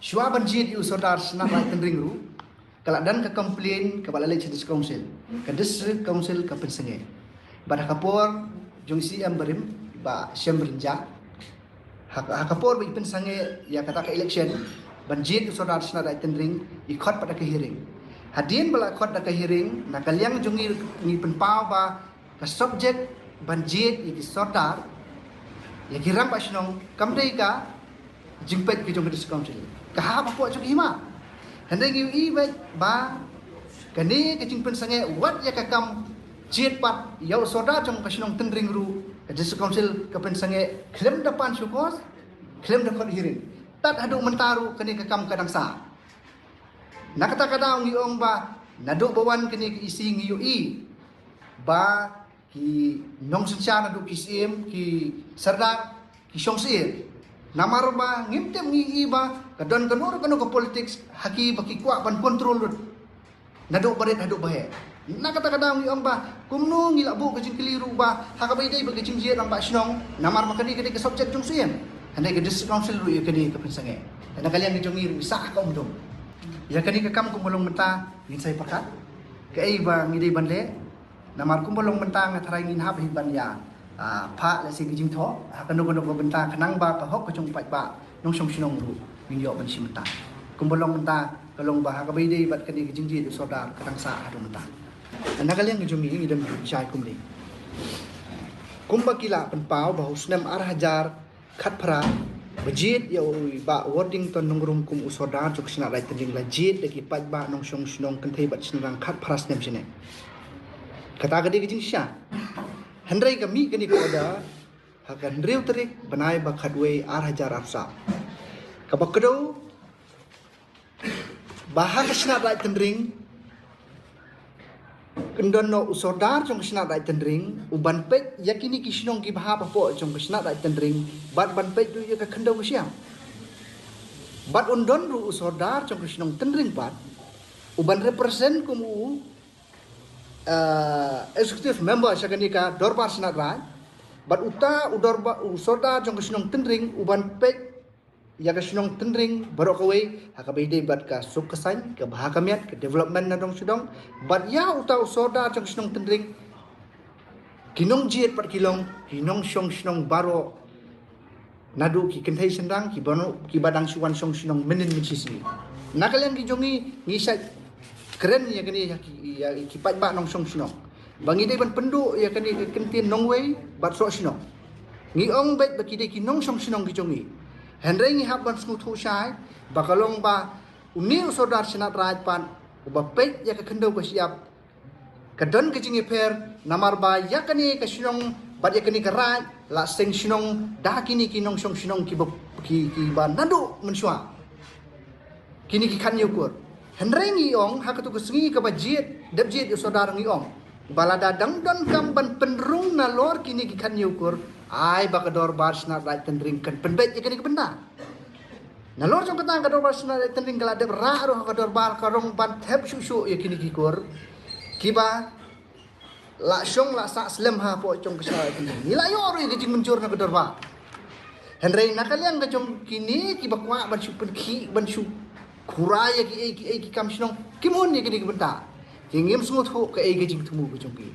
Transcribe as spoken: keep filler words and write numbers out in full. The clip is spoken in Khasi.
Shuwa ban jied ïa u Sordar Shnat Raij Tynring ruh, ka la don ka complaint kaba la leit sha District Council. Ka District Council ka pynsangeh. Bad ha ka por jong C M barim, Bah Shem Rynjah, ha, ha ka por ba i pynsangeh ïa kata ka election ban jied u Sordar Shnat Raij Tynring, i khot pat da ka hearing. Hadien ba la khot da ka hearing, na ka liang jong ngi, ngi pynpaw ba ka subject ban jied ïa ki sordar, ïa ki rangbah shnong, kam dei ka jingpeit ka jong ka District Council. Ka hap hapoh jong ka hima. Hynrei ngi ïohi beit ba kane ka jingpynsangeh, wat ïa ka kam jied pat ïa u sordar jong ka shnong Tynring ruh, ka District Council ka pynsangeh khlem da pan show cause, khlem da khot hearing. Tad haduh mynta ruh kane ka kam ka dang sah. Na kata ka daw ngi ong ba naduh ba wan kane ka E C ngi ïohi ba ki nongsynshar naduh ki syiem, ki sordar, ki shong syier. Namar ba ngim tip, ngi ïohi ba ka don kano kano ka politics ha ki ba ki kwah ban control lut. Naduh barit haduh baheh. Na kata ka daw ngi ong ba kumno ngi la buh ka jingkylli ruh ba ha kaba ïadei bad ka jingjied rangbah shnong, namar ba kane ka dei ka subject jong syiem. Hynrei ka District Council ruh ïa kane ka pynsangeh. Na ka liang ka jong ngi ruh i sah ha ka umdum. Ïa kane ka kam kumba long mynta ngin sa ïa pyrkhat. Kaei ba ngi dei ban leh, namar kumba long mynta nga tharai ngin hap hi ban ïa, ah, phah lehse ka jingthoh ha kano kano ka bynta khnang ba ka hok ka jong u paidbah nongshong shnong ruh ngin ïoh ban shim bynta. Kumba long mynta ka long ba ha kaba ïadei bad kane ka jingjied u sordar ka dang sah haduh mynta. Na ka liang ka jong ngi ngi don shai kumne. Kumba ki la pynpaw ba ha u snem ar hajar khatphra ba jied ïa u Bah Worthington Nongrum kum u sordar jong ka Shnat Raij Tynring la jied da ki paidbah nongshong shnong kynthei bad shynrang khatphra snem shane. Kata ka dei ka jingshisha. Hynrei ka mih kane ka order ha ka hynriew tarik bnai ba khatwei ar hajar arphew saw. Kaba kdew ba ha ka Shnat Raij Tynring kan don noh u sordar jong ka Shnat Raij Tynring u ban peit ïa kine ki shnong kiba hap hapoh jong ka Shnat Raij Tynring bad ban peit ruh ïa ka khyndew ka shyiap. Bad un don ruh u sordar jong ka shnong Tynring pat u ban represent kum u, eh, executive member sha kane ka dorbar Shnat Raij. Bad uta u dorbar, u sordar jong ka shnong Tynring u ban peit ïa ka shnong Tynring baroh kawei ha kaba ïadei bad ka suk ka saiñ, ka bha ka miat, ka development na dong sha dong. Bad ïa uta u sordar jong ka shnong Tynring, ki nongjied pat ki long ki nongshong shnong baroh, naduh ki kynthei shynrang kiba, kiba dang shu wan shong shnong mynnin mynshisngi. Na ka liang ki jong ngi ngi sa kren ïa kane ïa ki, ïa ki paidbah nongshong shnong ba ngi dei ban pynduh ïa kane ka kyntien nongwei bad soh shnong. Ngi ong beit ba ki dei ki nongshong shnong ki jong ngi. Hynrei ngi hap ban sngewthuh shai ba ka long ba une u sordar Shnat Raij pat uba peit ïa ka khyndew ka shyiap, ka don ka jingïapher, namar ba ïa kane ka shnong bad ïa kane ka raij la seng shnong da kine ki nongshong shnong kiba, ki, kiba naduh mynshuwa. Kine ki khathynñiew kur. Hynrei ngi ong ha katu ka sngi kaba jied, dep jied ïa u sordar ngi ong ba lada dang donkam ban pynrung nalor kine ki khathynñiew kur, ai ba ka dorbar Shnat Raij Tynring kan pynbeit ïa kane ka bynta. Nalor jong kata ka dorbar Shnat Raij Tynring ka la dep rah ruh ha ka dorbar ka rong ban thep shuh shuh ïa kine ki kur kiba la shong la sah slem hapoh jong ka Shnat Raij Tynring. Ngi la ïoh ruh ïa ka jingmynjur na ka dorbar. Hynrei na ka liang ka jong kine kiba kwah ban shu pynkhih, ban shu khura ïa kiei kiei ki kam shnong, kim hun ïa kine ki bynta. Ki ngim sngewthuh kaei ka jingthmu ka jong ki.